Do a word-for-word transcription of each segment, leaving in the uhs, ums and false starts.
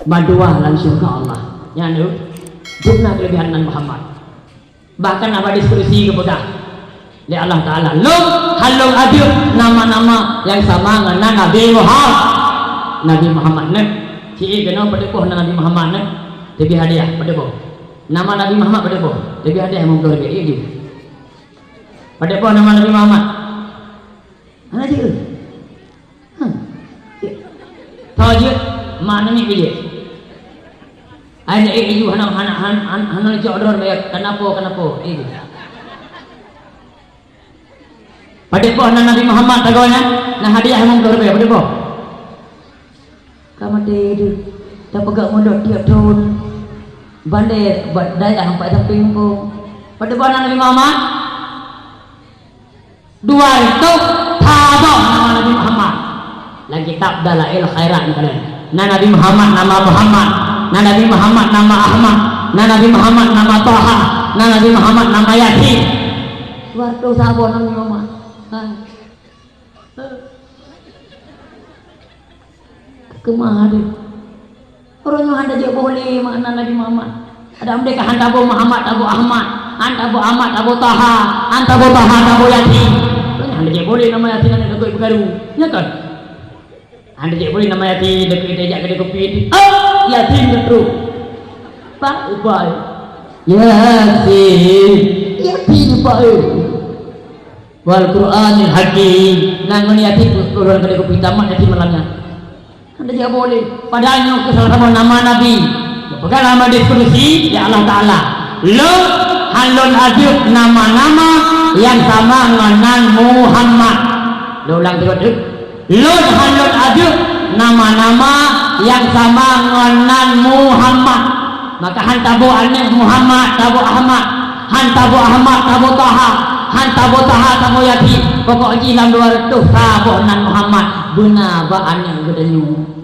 Mandua lam syeuruga Allah. Nyan tu, dum na keulebihan nan Muhammad. Bahkan haba diskusi geupeugah lé Allah Taala, "Lôn han lôn adeueb nama-nama nyang sama ngon nan Nabi Muhammad." Nabi Muhammad nyan. Ci keunoe padub boh nan Nabi Muhammad nyan. Teubiet hadiah padub boh. Nama Nabi Muhammad padub boh. Teubiet hadiah limong ploh ribèe. Iya jih. Padub boh nama Nabi Muhammad. Hana jeuet. Hmm. Tho jeuet, mak namiet keu jeuet. Ai, eh, eh, hana, hana, hana, hana, hana cok droe lé, kenapa, kenapa? Eh. Padub boh nan Nabi Muhammad tagoe nyan, na hadiah limong ploh ribèe, padub boh. Ka maté deuh, tapeugah mulod tiep thon. Bandé bak dayah empat sampéng muphom. Padub boh nan Nabi Muhammad? Dua reutôh saboh nama Nabi Muhammad. Lam kitab Dalail Khairat nyan. Na Nabi Muhammad nama Muhammad, na Nabi Muhammad nama Ahmad, na Nabi Muhammad nama Toha, na Nabi Muhammad nama Yasin. Dua reutôh saboh Nabi Muhammad. Ha. Keumah deh. Ureueng nyoe hana jeuet boleh makna Nabi Muhammad. Ada merdeka han tabo Muhammad, tabo Ahmad, han tabo Ahmad, tabo Taha, han tabo Taha, tabo Yasin. Ureueng nyoe hana jeuet boleh nama Yasin aneuk takot beugaru. Nya kan? Hana jeuet boleh nama Yasin, deuk ite jak keu kupit. Ah, Yasin betul. Pak ubai. Yasin. Yasin ubai. Wal Qur'anil Hakim. Nang ngon Yasin, ureueng keuneuk geupitamat Yasin malam nyan. Hana jeuet boleh. Padahai nyoe keuh salah saboh nama Nabi. Peugah lam hadis kudusi, ya Allah Taala, "Lôn han lôn adeueb nama-nama nyang sama ngon nan Muhammad." Lôn ulang sigoe teuk. "Lôn han lôn adeueb nama-nama nyang sama ngon nan Muhammad." Maka han tabo aneuk Muhammad, tabo Ahmad. Han tabo Ahmad, tabo Taha. Han tabo Taha, tabo Yasin. Pokok jih lam dua reutôh saboh nan Muhammad. Beuna bak aneuk geutanyoe.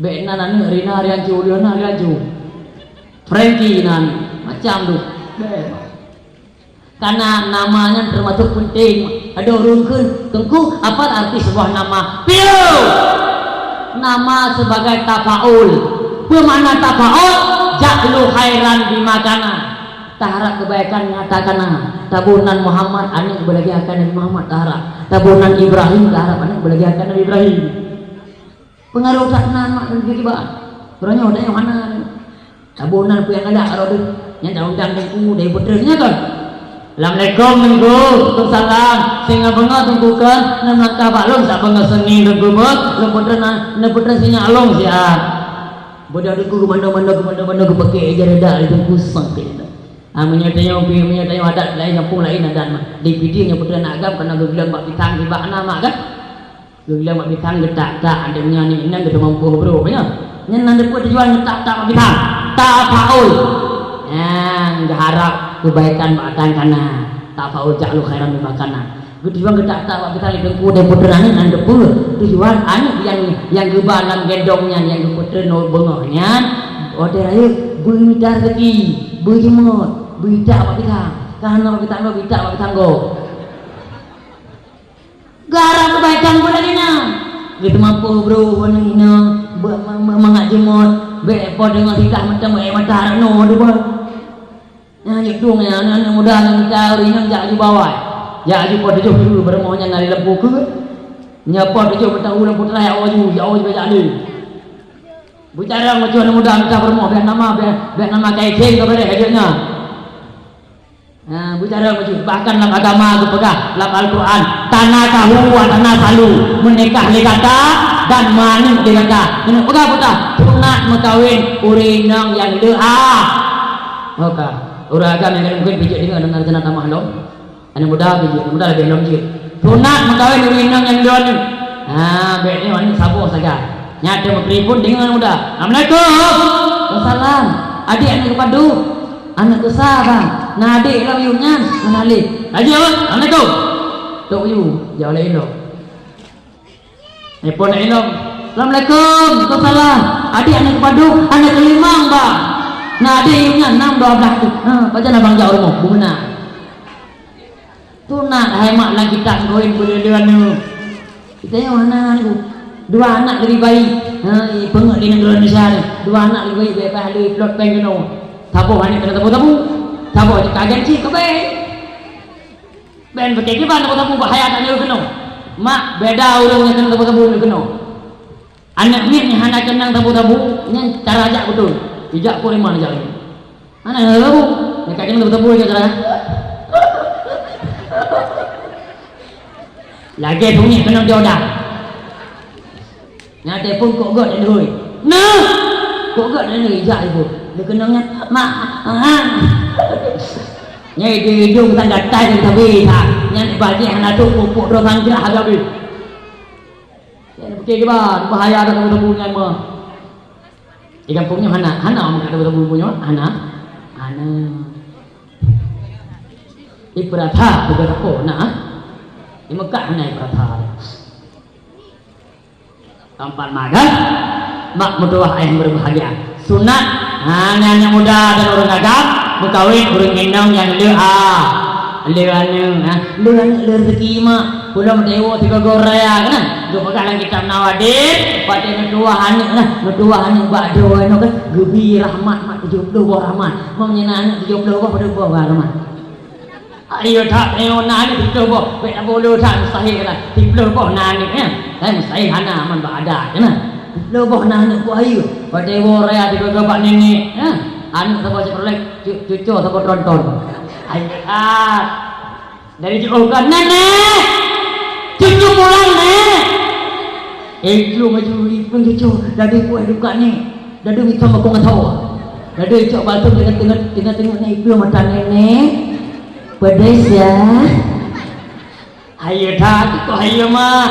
Bèk nan aneuk Rina Rianco, Liona Rianco. Frankie nan. Macam tu. Bèk. Karena nama nyan termasuk penting. Ada ureueng kheun, "Teungku, apa arti sebuah nama?" Piu! Nama sebagai tafaul. Peue makna tafaul? Ja'lu khairan bima kana. Taharap kebaikan nyang ata kana. Tabo nan Muhammad, aneuk beulagèe akan Nabi Muhammad taharap. Tabo nan Ibrahim taharap, aneuk beulagèe akan Nabi Ibrahim. Peungaroh that nan mak dan tiba-tiba. Uroe nyoe, uroe nyoe hana. Tabo nan peue nyang galak uroe deuh. Nyan taundang teungku dari putra nyan kan. "Assalamualaikum teungku." "Waalaikumsalam." "Singoh beungoh teungku kan, neumeulangkah bak lôn sak beungoh seuni teungku beuh, lôn putra na, lôn putra sinyak lôn siat." Bodoh teungku, keumanö-manö, keumanö-manö geupakèk ija reudak lé teungku sang keunan. Ah, meunyoe tanyoe pi, meunyoe tanyoe adat laén, gampông laén adat mah. Di Pidie nyoe putra na agam kana geugleueng bak pisang sibak na mak kan? Geugleueng bak pisang geutak-tak, adak nyan ni inong geuteumampoh brôk nyoe. Nyan nan teupeu tujuan geutak-tak bak pisang. Tafaul. Nyan geuharap keubaikan bak atan kana. Tafaul ja'lu khairan mimma kana. Geutujuan geutak-tak bak pisang lé teungku dan putra nyan nan teupeu. Tujuan aneuk nyang, nyang geuba lam gendong nyan nyang geuputra nyoe beungoh nyan. Watèe rayeuk beumita rezeki, beujeumeut, beuitak bak pisang. Ka hana bak pisang droe, beuitak bak pisang gob. Geuharap keubaikan buet lagèe nyan. Geuteumampoh brôk, buet lagèe nyan, beu-, me-, me-, mangat jeumeut, bèk po deungon sikah mantong, bèk mata rano dua. Nyan jeuet dong nyan, aneuk muda nyang ka ureueng inong jak aju bawai. Jak aju po tujoh dulu, beurumoh nyan na di lampu keue. Nyoe po tujoh mantong u lampu teulah, jak aju, jak aju bajak lé. Beucara meucue aneuk muda mita beurumoh, bèk nama, bèk, bèk nama kai kheng ka beureh, ka jeuet nyan. Nah, beucara meucue. Bahkan lam agama geupeugah, lam Al-Qur'an, "Tanakahu wa tanasalu," meunikah lé gata dan meuaneuk lé gata. Meuneuk peugah peugah, sunat meukawen ureueng inong nyang le a. Oke. Ureueng agam nyang mungken pijak deungoe, deungoe rencana tamah lom. Aneuk muda pijak, aneuk muda leubeh lom jeuet. Sunat meukawen ureueng inong nyang le aneuk. Ha, bèk nyoe aneuk saboh sagai. Nyan teuma meutelepon deungon aneuk muda. "Assalamualaikum." "Waalaikumsalam. Adék aneuk keupadub?" "Aneuk keusa, Bang. Na adék lom yum nyan, na lé." "Laju, Bang. Assalamualaikum." Tok yum, jaweueb lé ilong. Telepon ilong. "Assalamualaikum." "Waalaikumsalam. Adék aneuk keupadub?" "Aneuk keulimong, Bang. Na adék yum nyan, nam dua blah tu." "Ha, pajan abang jak rumoh?" Bumeunan. Sunat hai mak lam kitab kawén peuleueh-leueh aneuk. Kita nyoe hana aneuk. Dua anak lebih baik. Ha, peungeuet di nanggroe Indonesia ni. Dua anak lebih baik, baik ahli plot bank keunoe. Saboh aneuk keuneuk saboh-saboh. Saboh jeuet ka agen cit, ka baik. Ben, beutôi kiban saboh-saboh bahaya aneuk keunoe. Mak, beda ureueng nyang keuneuk saboh-saboh keunoe. Aneuk miet nyang hana keunong saboh-saboh, nyan cara jak beutôi. Ijak kok lima jak. Hana saboh-saboh. Nyang ka keunong saboh-saboh, cara. Lagèe sunyi keunong jodoh. Nyang telepon kok gèt lheueh. Nah! Kok gèt lheueh ijak ibu. Lheueh keunong nyan, "Mak, ah." Nyang di idong tanda tai dan sabe ha. Nyang di bajèe hana tu pupuk droe sanggrah habéh. Nyang di pike kiban, bahaya dah kamu tebu nyan mah. Di gampông nyoe hana, hana meukat tebu-tebu nyoe, hana. Hana. Ipeurasa, bukan apa, nah. Di Mekah hana ipeurasa. Tampat magang, mak meutuwah ayah berbahagia. Sunat, ha, nyan nyang muda dan ureueng agam, meukawen ureueng inong nyang le a, le aneuk, ha, le aneuk le rezeki mak. Pulang dewa tiga goraya kan? Geupeugah lam kitab Nawadir, pada neutuwah aneuk lah, neutuwah aneuk bak dua aneuk kan, geubi rahmat mak tujuh puluh boh rahmat. Meunyoe na aneuk tujuh puluh boh, pada boh rahmat. Ayo that, ayo na aneuk siplôh boh. Bèk na bolo that, mustahil lah. Siplôh boh na aneuk nyan. Tapi mustahil hana aman bak adat, kan? Siplôh boh na aneuk buah ayu. Bak dewa raya tiga-tiga bak nenek, ya. Aneuk saboh Chevrolet, cu-, cucu saboh tronton. Ayo that. Dari jauh kan, "Nenek! Cucu pulang, Nek!" Eh, cucu maju, ipun cucu, dadu kueh duka ni. Dadu hitam aku ngatau. Dadu icok batu tengok-tengok, tengok-tengok ni, ipun mata nenek. Pedes ya. Haye that, kok haye mah.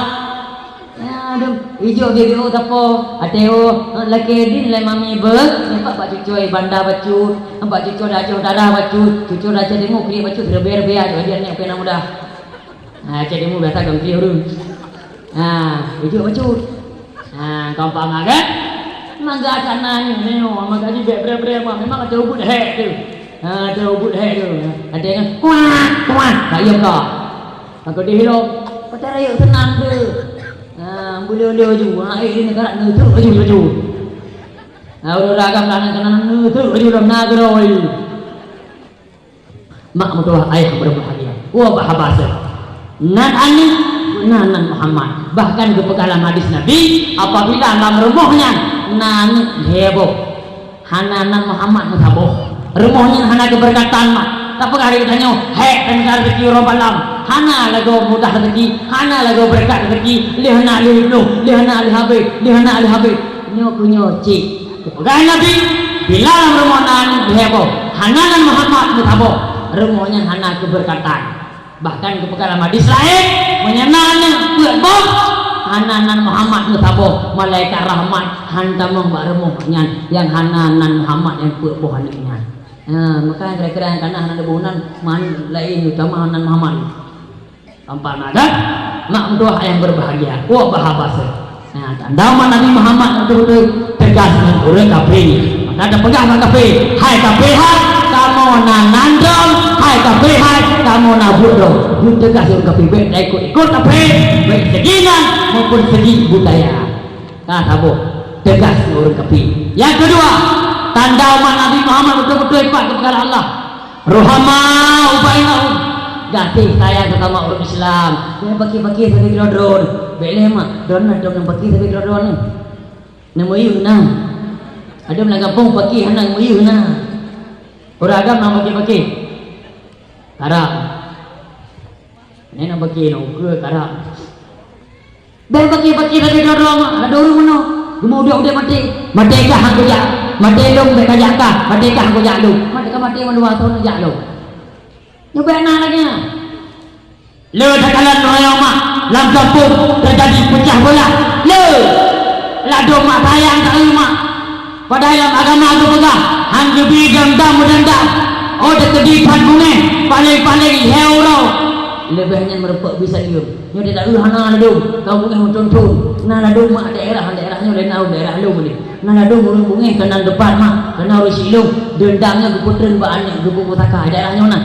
Ya, aduh, ijok dia dia tapo. Ateo, laki din lai mami bek, nampak bak cucu ai banda bacut, nampak cucu dah jauh darah bacut, cucu dah cedenguk kriek bacut, rebe-rebe aja dia ni apa nama dah. Ha, cedenguk biasa gengkri urus. Ha, ijok bacut. Ha, gampang ah, kan? Mangga akan nanya ni, oh, mangga ni bek bre-bre mah. Memang ada ubut hek tu. Ha, ada ubut hek tu. Ada kan? Kuah, kuah. Tak iya kah? Aku dihilom. Kata rakyat senang tu. Ha, boleh-boleh laju. Ha, eh, ini karat nutuk laju, laju. Ha, udah agam dah nak kena nutuk laju dalam nagara ni. Mak meutuwah ayah berbahagia. Wah, bah haba seh. Nan aneuk, nan, nan Muhammad. Bahkan geupeugah lam hadis Nabi, apabila lam rumoh nyan na aneuk lhèe boh, hana nan Muhammad meusaboh, rumoh nyan hana keubeureukat mak. Tapeugah lé geutanyoe, "Hék, teuntèe rezeki uroe malam." Hana lagoe mudah rezeki, hana lagoe beureukat rezeki, lheueh na lheueh lôn, lheueh na lheueh habéh, lheueh na lheueh habéh. Nyoe keu nyoe cit. Geupeugah Nabi, bila lam rumoh na aneuk lhèe boh, hana nan Muhammad meusaboh, rumoh nyan hana keubeureukat. Bahkan geupeugah lam hadis laén, meunyoe na aneuk peuet boh, hana nan Muhammad meusaboh, malaikat rahmat han tamong bak rumoh nyan nyang hana nan Muhammad nyang peuet boh aneuk nyan. Ha, maka kira-kira nyang kana hana leuboh nan, man laén utama nan Muhammad. Tampak na kan? Mak meutuwah ayah berbahagia. Wah, bah haba seh. Nah, tanda umat Nabi Muhammad beutôi-beutôi teugas ngon ureueng kafé. Maka tapeugah bak kafé, "Hai kafé hai, kamoe na nandom, hai kafé hai, kamoe na buet droe." Beuteugas ureueng kafé, bèk taikot-ikot kafé, baik segi nan maupun segi budaya. Ka saboh, teugas ngon ureueng kafé. Nyang keudua, tanda umat Nabi Muhammad beutôi-beutôi pat keu peukara Allah. Ruhama bainahum. Gaséh sayang sesama ureueng Islam. Jangan paké-paké sabe keudroe droe. Bèk lé mak, droe na dom nyang paké sabe keudroe droe. Na meuyeuh na. Ada lam gampông paké hana meuyeuh na. Ureueng agam na paké-paké. Karab. Nyan na paké na ukeue karab. Bèk paké-paké lagèe droe-droe mak, ada ureueng meunoe. Geumeuudép-udép maté. Maté kah han kujak. Maté lôn bèk kajak kah. Maté kah han kujak lôn. Maté ka maté mandua thôn jak lôn. Nyoe bèk na lagèe nyan. Le takalon meunyoe mak lam gampông teujadi peucah beulah. Le ladôm mak sayang keu mak. Padahai lam agama geupeugah, han geubi dendam meudendam. Oh, teukeudi that bungéh, paléng-paléng lhèe uroe. Leubeh nyan meurumpok bisa diem. Nyoe di daerah hana ladôm, ka bungéh meuthon-thon. Na ladôm mak daerah, daerah nyoe laén na daerah lôn ni. Na ladôm ureueng bungéh keunan depan mak, keunan ureueng silong. Dendam nyan geupeutreun bak aneuk, geupeupusaka daerah nyoe na.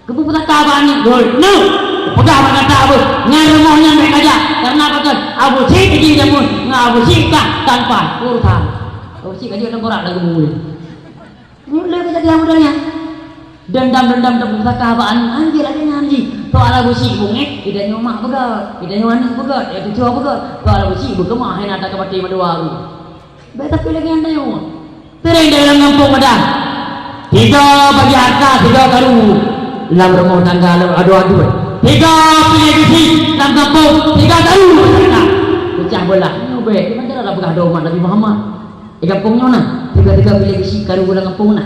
Geupeupusaka bak aneuk, doi, neuk! Peugah bak gata beuh, nyan rumoh nyan bèk kajak. Karena pakon? Abu Syik jih jamu Abu Syik kah tanpa urusan. Abu Syik ka jeuet tengkorak lam kubu. Nyoe lé kejadian model nyan. Dendam-dendam dan pusaka bak aneuk, anjir lagèe nyan jih. Soal Abu Syik bungéh, ida nyoe mak beugöt, ida nyoe aneuk beugöt, ya cucoe beugöt. Soal Abu Syik beukeumah hai na takeubati mandua. Bèk tapi lagèe nyan tanyoe. Sering di dalam gampông madan. Tiga bagi harta, tiga karu. Lam rumoh tangga, lam adu-adu. Tiga piléh bisi lam gampông, tiga karu masyarakat. Pecah beulah. Nyoe bèk, di mana dah peugah doa Nabi Muhammad. Di gampông nyoe na, tiga-tiga piléh bisi karu lam gampông na.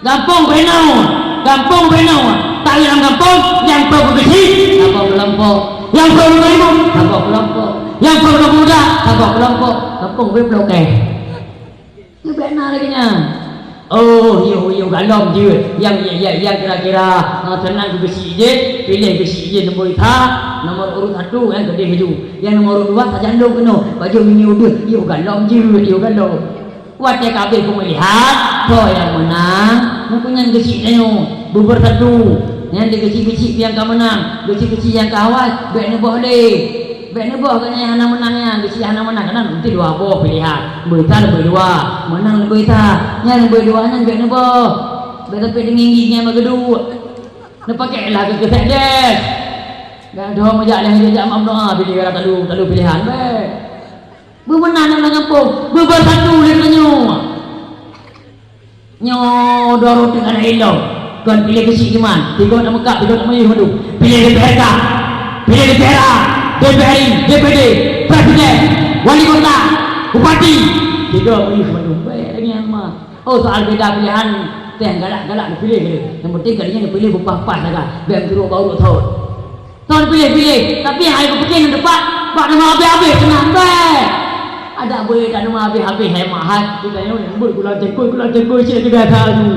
Gampông beunoe, gampông beunoe. Tak lam gampông, nyang peu beusi, gampông kelompok. Nyang peu beuibu, gampông kelompok. Nyang peu muda, gampông kelompok. Gampông beublokeh. Nyoe bèk na lagèe nyan. Oh, yôh, yôh, galom jeuet. Nyang, nyang, nyang, nyang kira-kira, ah, seunang keu geuchik jih, piléh geuchik jih nombor sa, nomor urut satu, eh, keudeh laju. Nyang nomor urut dua, sajan lôn keunoe. Bajèe mini udeuh, yôh, galom jeuet, yôh, galom. Watèe ka habéh peumilihan, soe nyang meunang, nyan geuchik tanyoe. Beubersatu. Nyan di geuchik-geuchik nyang ka meunang, geuchik-geuchik nyang ka awai, bèk neuboh lé. Bèk neuboh geuh nyan hana meunang nyan, geuchik hana meunang, karena nanti dua boh piléhan. Beusa leubèh dua, meunang leubèh sa. Nyan leubèh dua nyan bèk neuboh. Bèk sampai deungon gigi nyan meugeuduk. Neupakèk lah keu keusekdes. Dan doh meujak lé jak mak meudoa, piléh gara talu, talu piléhan. Bèk. Beumeunang lam gampông, beubersatu lé tanyoe. Nyoe dua rot teuk hana ilong, kon piléh geuchik iman, tiga na meukab, tiga na meuyuh mandum. Piléh D P R K, piléh D P R A, D P R I, D P D, presiden, wali kota, bupati, tiga meuyuh mandum. Bèk lagèe nyan mah. Oh, soal beda piléhan, teuh galak-galak neupiléh lé. Nyang penting kali nyan neupiléh beupaih-paih sagai, bèk meuteurok bak ureueng thon. Thon piléh-piléh, tapi hai kupikir ngon teumpat, bak nama habéh-habéh seunang bèk. Adak boleh tak nama habéh-habéh hai mak hai. Kita nyoe nyambut gula cengkoi, gula cengkoi cit lagèe biasa nyoe.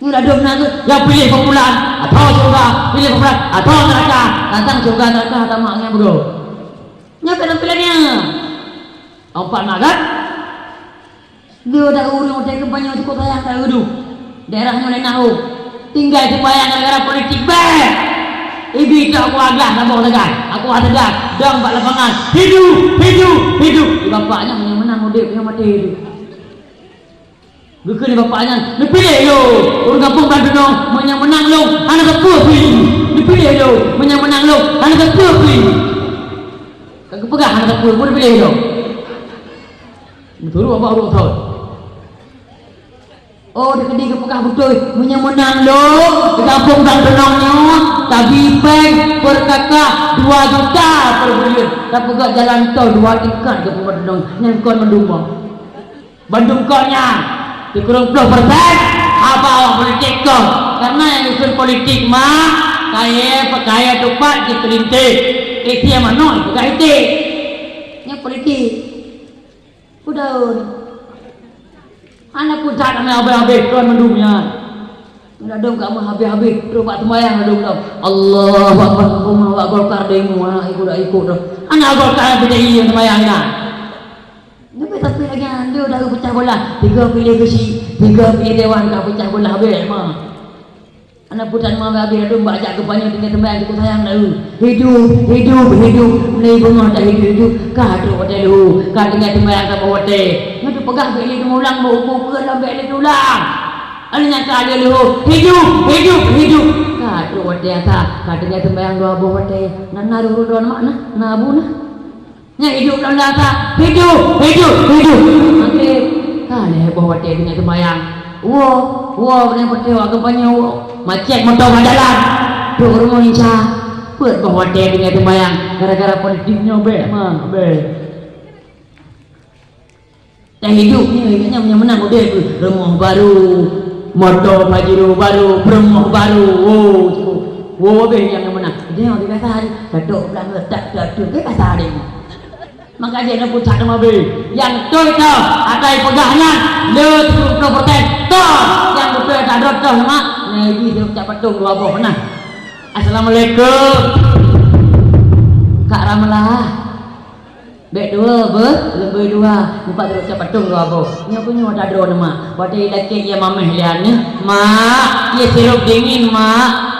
Nyoe dah dum na tu, nyang piléh peupulan, atau syurga, piléh peupulan, atau neraka. Tantang syurga neraka tamak ngon beudôh. Nyoe keuneuk piléh nyan. Empat mak kan? Lé dak ureueng watèe kampanye cukôp sayang dak geuduek. Daerah nyoe laén na ôh. Tinggai sumbayang gara-gara politik bèk. Ibi tok aku agah saboh sagai. Aku agah dong bak lapangan. Hidup, hidup, hidup. Di bapak nyan meunyo meunang udép, meunyo maté udép. Geukheun lé bapak nyan, "Neupiléh lôn. Ureueng gampông bak dunong, meunyo meunang lôn, hana sapeue pih. Neupiléh lôn, meunyo meunang lôn, hana sapeue pih." Ka geupeugah hana sapeue, neupiléh lôn. Meuturot bak ureueng thon. Oh, di keudeh geupeugah beutôi, meunyo meunang lôn, di gampông bak dunong nyoe, tabi péng per kakak dua juta per buleuen. Tapeugöt jalan tol dua tingkat geupeugöt dunong, nyan kon mandum boh. Bandum kon nyan, sikureueng ploh persen haba awak politik kon. Karena nyang usun politik ma, kayèe peukayèe tupat jikeulinté. Ié manok ipeugah iték. Nyan politik. Udah. Hana pun that ramé habéh-habéh kon mandum nyan. Ladôm ka meuhabéh-habéh, trok bak seumayang ladôm lom. Allahu Akbar, umat awak Golkar demo, ha, ikut dak ikut dah. Ana Golkar P D I nyang seumayang inan. Nyoe tapi lagèe nyan, lé dah pecah bola. Tiga piléh geuchik, tiga piléh dewan ka pecah bola habéh mah. Ana putan mah habéh ladôm bak jak kampanye tinggai seumayang, teungku sayang dah. Hidup, hidup, hidup. Mulai beungoh dah hidup, hidup. Ka trok watèe lheuh, ka tinggai seumayang saboh watèe. Nyoe teupeugah bèk lé teuma ulang, beu ukur-ukur lom bèk lé teulang. Aneuk nyan ka lheuh leuhô, "Hidup, hidup, hidup!" Ka trok watèe asa, ka tinggai seumayang dua boh watèe. Na, na roh-roh droeneuh mak na, na abu na. Nyan hidup lom asa, "Hidup, hidup, hidup!" Magrib, ka lheuh boh watèe tinggai seumayang. Woe, woe, nyang peureulèe awak kampanye woe. Macet moto bak jalan. Trok rumoh insya. Peuet boh watèe tinggai seumayang. Gara-gara politik nyoe bèk, ma, bèk. Dan hidup nyoe, ingat nyan meunyo meunang udép, rumoh baru, moto Pajero baru, peurumoh baru. Woe, cukup. Woe, habéh nyang meunang. Nyoe di pasar, datuk beulangöng, tak, tak, tak, di pasar deh. Maka jih na pucak teuma bèh. Nyang beutôi toh, ata ipeugah nyan, le sikureueng ploh persen. Toh, nyang beutôi ata droe toh, mak. Nah, ibi sikureueng peucak patong dua boh, nah. Assalamualaikum. Kak Ramlah. Bèk dua beuh, leubèh dua, meupat trok cok patong dua boh. Nyoe keuh nyoe ata droeneuh, Mak. Watèe ilakèe ie mamèh lé aneuk, "Mak, ie sirop dingin, Mak."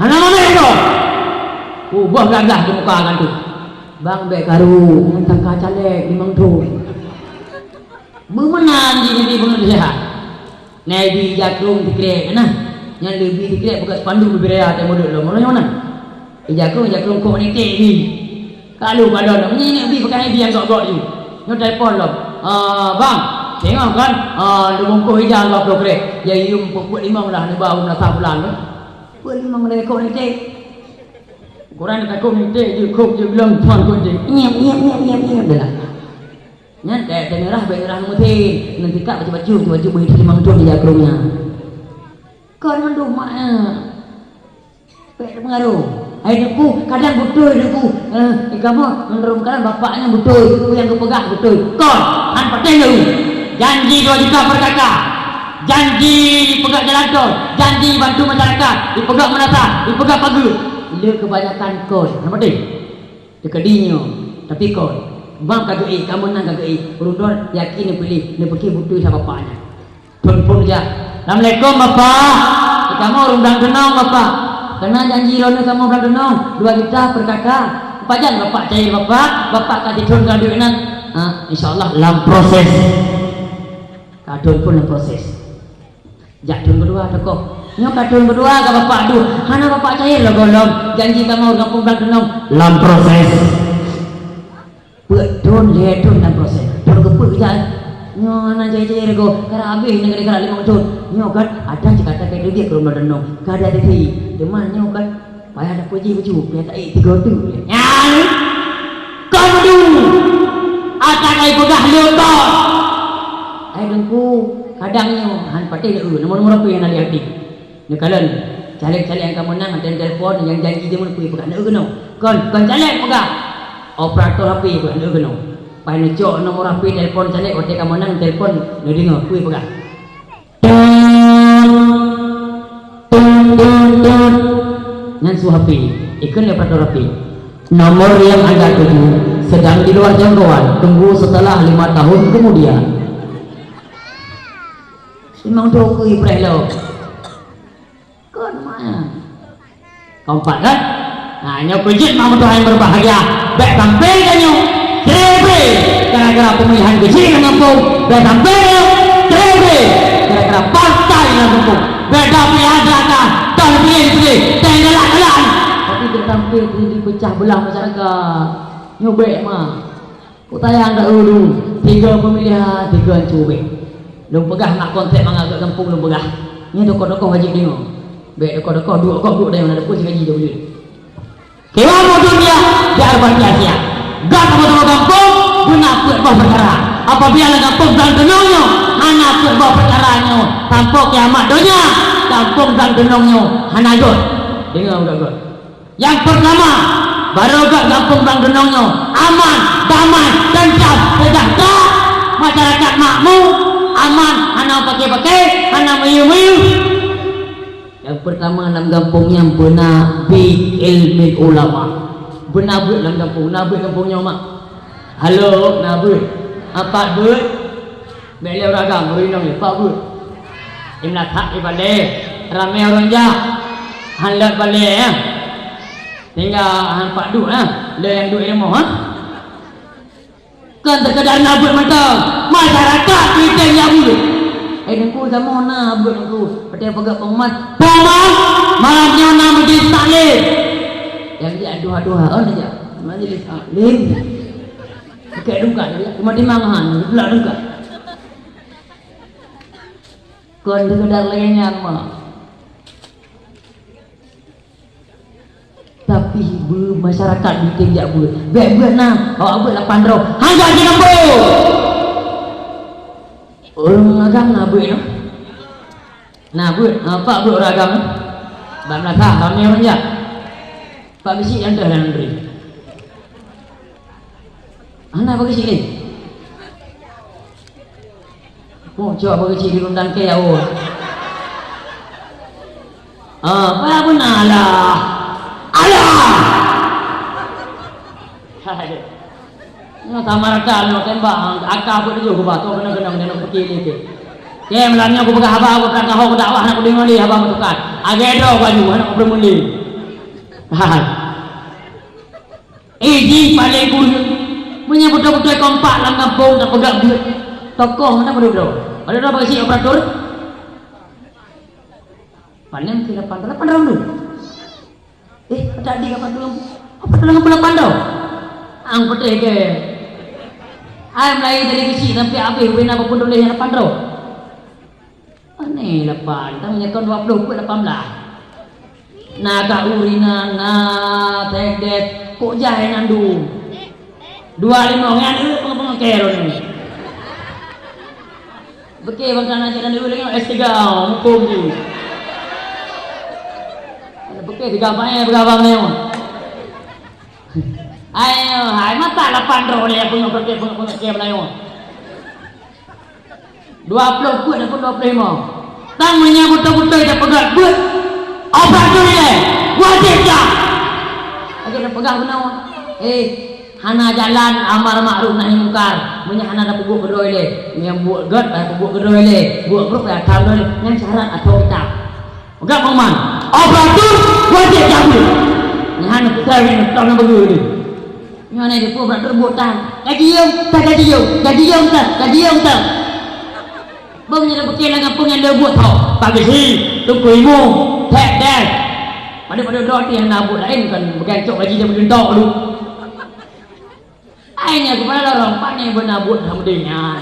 Hana mamèh droe. Ubah gagah di muka kan tu. Bang, bèk karu, ngon tangka caleg limong thon. Meumeunan jih jadi pengeureusihan. Nai bi ija krông sikrek na. Nyan lé bi sikrek buka spanduk bibiraya teuh mulut lom. Meunyoe na. Ija krông, ija krông kok niték bi. Kalu padon, nyan bi pakai bi nyang gok-gok ju. Nyoe telepon lom. "Ah, bang, tengok kan? Ah, lubông koh ija dua ploh krek. Ya, yum peuet limong lah neuba u meunasah bulan tu." Peuet limong lé kok niték. Ukuran takok niték, jeuet kok, jeuet glông, tuan kok jeuet. Nyiep, nyiep, nyiep, nyiep, nyiep, dah lah. Nyan kaya teungeurah, bèk ngeurah meuthé. Ngon tikak baju-baju, baju beuh limong thon ija krông nyan. Kon mandum mak, eh. Pek teupengaruh. Hai Teungku, kadang beutôi Teungku. Eh, di kamoe, menurut kadang bapaknya beutôi, Teungku nyang geupeugah beutôi. Kon, han patéh lé. Janji dua juta per K K. Janji dipeugah jalan tol, janji bantu masyarakat, dipeugah meunasah, dipeugah pageue. Le keubanyakan kon. Nama deh? Teukeudi nyoe, tapi kon. Bang ka geuék, kamoe nan ka geuék. Ureueng droe yakin neupiléh, neupeuki beutôi sa bapak nyan. Phon-phon jak. "Assalamualaikum, Bapak. Kamoe ureueng blang keunong, Bapak. Keunan janji droeneuh kamoe blang keunong, dua juta per K K. Pajan Bapak cair, Bapak? Bapak ka sithon ka duek nan." "Ah, insya Allah lam proses." Ka thon phon lam proses. Jak thon keudua teukoh. Nyoe ka thon keudua ka Bapak duek. Hana Bapak cair lom gohlom. Janji kamoe gampông blang keunong. Lam proses. Peuet thon, lhèe thon lam proses. Thon keupeuet jak. Nyoe hana cair-cair goh. Ka habéh nanggroe ka limong thon. Nyoe kan ada cit kata keu duek keu rumoh danau. Ka ada titi. Teuma nyoe kan Payah tapuji bacut, payah taék tiga tu. Nyan. Kon madu. Ata kai peugah le kon. Hai Teungku, kadang nyoe han patéh le eu, nomor-nomor apa nyang na di hati. Neukalon, caleg-caleg nyang ka meunang, ada telepon, nyang janji dia mun peugah na eu keunoe. Kon, kon caleg peugah. Operator H P peugah na eu keunoe. Pai neucok nomor H P telepon caleg, watèe ka meunang telepon, neudeungoe, peue peugah. Tut, tut, tut, tut. Nyan su H P. Ikheun lé operator H P. Nomor yang Anda tuju sedang di luar jangkauan. Tunggu setelah lima tahun kemudian. Memang tu aku ibrah lo. Kon mah. Keempat kan? Nah, nyoe peujeuet mak meutuah yang berbahagia. Bèk sampai tanyoe cerai-berai gara-gara pemilihan keuchik lam gampông. Bèk sampai tanyoe cerai-berai gara-gara partai lam gampông. Bèk dah pilih ada dah, dah pilih, pilih, dah galak-galak. Tapi bèk sampai terjadi pecah belah masyarakat. Nyoe bèk mah. Kutayang dak ulu, tiga pemilihan, tiga cubit. Lôn peugah mak konsep mangat geuh gampông lôn peugah. Nyoe tokoh-tokoh wajéb deungoe. Bèk tokoh-tokoh duek kok duek dayong na deupue sigaji jeuet. Kiban moto dia di Arban Asia. Gak sama-sama gampông, beuna peuet boh perkara. Apabila lam gampông blang keunong nyoe, hana peuet boh perkara nyoe, sampoe kiamat donya, gampông blang keunong nyoe hana göt. Deungoe udah göt. Nyang peurtama, barô göt gampông blang keunong nyoe aman, damai, teuntram, seujahteura, masyarakat makmu, aman, hana paké-paké, hana miyueb-miyueb. Nyang peurtama lam gampông nyan beuna bit ilmu ulama. Beuna beuet lam gampông, na beuet gampông nyoe mak. Halo, na beuet. Apat beuet. Bèk lé ureueng agam, ureueng inong lé, pat beuet. Imla that ibalè, ramé ureueng jak. Han lheueh balè, ya. Tinggai han pat duek, ha. Lé nyang duek rumoh, ha. Kon sekedar na beuet mantong. Masyarakat meuitem jak beuet. Eh, Teungku, kamoe na beuet, Teungku. Watèe peugah pengumuman. Pengumuman, malam nyoe na majlis taklim. Nyang jak duha-duha, oh, na jak. Majlis taklim. Pakai dungkat, ya. Cuma timang han, pula dungkat. Kon sekedar lagèe nyan, mak. Tapi beumasyarakat bikin jak beuet. Bèk beuet na, awak beuet lapan droe. Hana jinoe beuet. Ureueng agam na beuet nyoe. Na beuet, ha, pat beuet ureueng agam nyoe. Bak meunasah, ramé ureueng jak. Pat bisi nyang deuh lam neugeri. Hana bagi sini. Oh, cok bagi cik di rundang ke ya, oh. Ah, apa pun alah. Alah. Hai. Nyoe sama rata nyoe tembak, aka pun tujuh kuba, tu kena-kena kena pergi lagi. Oke, malam nyoe aku peugah haba, aku peugah haba, aku dakwah, nak kudengar lagi haba meutukat. Agak dah baju, anak aku belum mandi. Hai. Eh, jih paléng buleuen. Meunyoe beutôi-beutôi kompak lam gampông, tapeugah buet. Tokoh meunan padub droe. Padub droe bak si operator. Panen keu lapan droe, lapan droe dulu. Eh, tak di lapan droe. Apa dalam lapan droe? Ang peudeh ke? Ai meulayeue dari keuchik sampai habéh, bubena bak peunuléh nyang lapan droe. Aneh lapan, tang nyoe kon dua ploh peuet lapan blah. Na ka urina, na tegdet, kok jai nandum. Dua limong nyan, eh, pengepengen kero ni. Beke bangsa na jalan dulu lagi, S tiga, hukum tu. Beke tiga apa, eh, berapa ni? Ayo, hai, mata lapan droe ni, pengepengen, pengepengen kero ni. Dua ploh peuet ataupun dua ploh limong. Tang meunyoe beutôi-beutôi tapeugah buet, obat tu ilée, wajéb jak. Lagée tapeugah bunoe, eh, hana jalan amar makruf nahi mungkar, meunyoe hana tapeubuet keudroe ilée. Meunyoe buet gét, tapeubuet keudroe ilée. Buet brok, ya, tam droe ilée. Nyan syarat atau kitab. Peugah pengumuman, obat tu wajéb jak buet. Nyan hana peucaya, nyan tam na beugeu ni. Nyoe na dipeue brat teureubuet tan. Ka jiyong, ka jiyong, ka jiyong tan, ka jiyong tan. Bang nyoe na peuke lam gampông nyang leubuet tho. Pak Geuchik, Teungku Imum, Thek Deh. Padub-padub droe teuh nyang na buet laén kan, beugancok gaji dan beugeuntok dulu. Ai nyan keupada lorong, pane beuna buet alhamdulillah.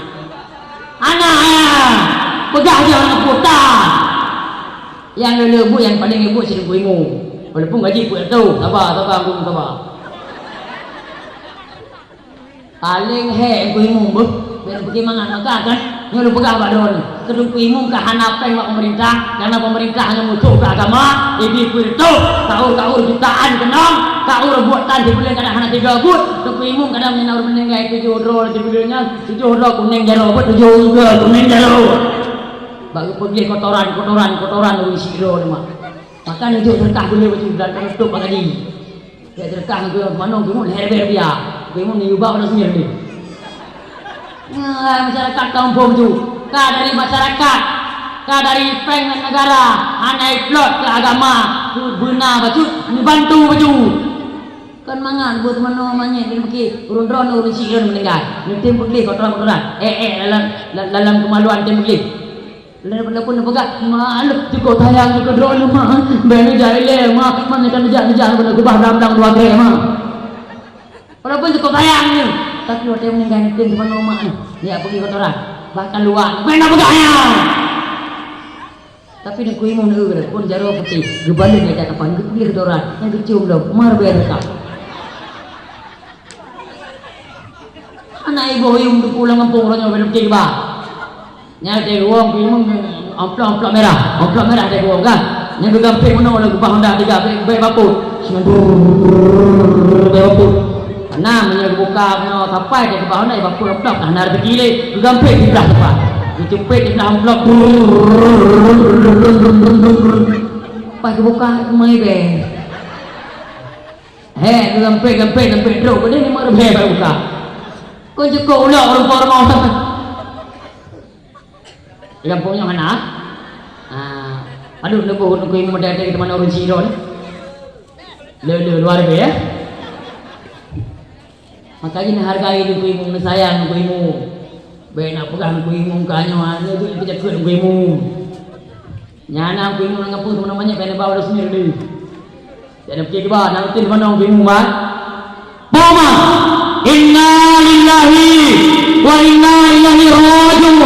Hana, hana. Peugah jih hana puta. Nyang le-le buet, nyang paleng le buet si Teungku Imum. Walaupun gaji peuet reutôh, saba, saba, Teungku Imum, saba. Paleng hék Teungku Imum beuh. Bèk peuki mangat maka kan. Nyoe lôn peugah bak droeneuh. Keu Teungku Imum ka hana péng bak peumeurintah, kareuna peumeurintah hana meutrok keu agama, ibi peuet reutôh, taur-taur jutaan keunong, taur buet tan sibuleuen kadang hana tiga buet. Teungku Imum kadang nyang na ureueng meuninggai tujoh droe sibuleuen nyan, tujoh droe kunéng jaroe, buet tujoh droe kunéng jaroe. Bak geupeugléh kotoran, kotoran, kotoran ureueng sidroe teuma. Maka neujok seudeukah buleuen bacut dan teututup bak gaji. Gét seudeukah keu manoe geumeuhé bèe biya. Geumeuhé nibak udah sendiri. Nah, masyarakat kampung tu, ka dari masyarakat, ka dari péng negara, hana iplot keu agama, beuna bacut, neubantu bacut. Kan mangat buet manoe manyét dan peuki, ureueng droeneuh ureueng sidroe meuninggai. Neutem peugleh kotoran-kotoran. Eh, eh, dalam, dalam kemaluan tem peugleh. Lé-, walaupun neupeugah, "Mak, cukôp sayang keu droeneuh, Mak. Bèk neujak ilèe, Mak. Mak, neujak, neujak, neujak, neujak, neubah blang-blang dua krèk, Mak." Walaupun cukôp sayang nyoe, tapi watèe meuninggai neutem teumanoe mak nyoe, jak peugi kotoran. Bahkan luwah, bèk neupeugah nyan. Tapi Teungku Imum neu-eu pun jaroe putéh, geubalek lé ata kapan, geupeugléh kotoran, nyang geucium lom, mar bèe teuka. Hana iboh yum teuku lam gampông uroe nyoe bèk neupeugah. Nyan watèe geuwoe Teungku Imum amplop-amplop mirah, amplop mirah watèe geuwoe kan. Nyan geugampéh meunoe lé geubah honda tiga, bèk, bèk bapôt. Bèk bapôt. Karena meunyoe geubuka meunoe sapai watèe geubah honda, bapôt amplop, ka hana raseuki lé. Geugampéh siblah sapai. Geucumpet siblah amplop. Pas geubuka, meuai bèe. Hé, geugampéh, gampéh, gampéh trôk, keudéh limong ribèe bak geubuka. Kon jikôk ulok rupa rumoh. Di gampông nyoe hana. Ah, padub neuboh Teungku Imum, dai-dai teuma ureueng sidroe ni. Le, le, luar biasa, ya. Maka jih neuhargai Teungku Imum, neusayang Teungku Imum. Bèk neupeugah Teungku Imum ka nyoe, nyoe jeuet keu jakeuet Teungku Imum. Nyan na Teungku Imum nyang geupeu teuma namanya bèk neuba ureueng sendiri. Jadi, pike kiban, nang tin meunan bingung, kan? Poma, inna lillahi wa inna ilaihi raji'un.